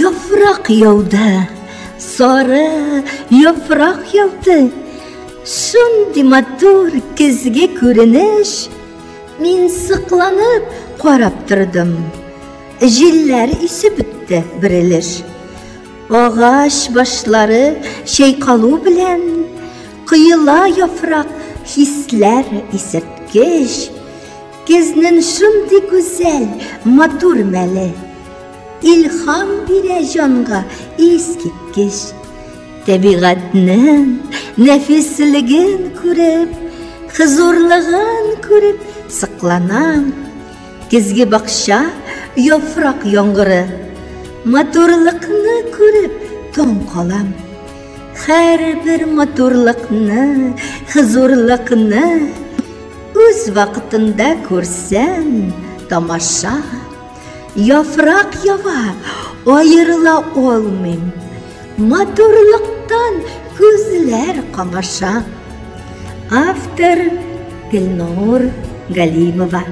Яфрак яуды, сары яфрак яуды. Шундый матур көзге күренеш. Мин сыкланып карап тордым. Җилләр исеп бетте бер өлеш. Агач башлары чайкалу белән коела яфрак хисләр исерткеч. Көзнең шундый гүзәл, матур мәле. Илһам бирә җанга искиткеч. Табигатьнең нәфислеген күреп, хозурлыгын күреп сокланам. Көзге бакча, яфрак яңгыры. Матурлыкны күреп таң калам. Һәрбер матурлыкны, хозурлыкны үз вакытында күрсәм, тамаша. Яфрак ява, аерыла алмыйм. Матурлыктан күзләр камаша. Автор Гөлнур Галимова.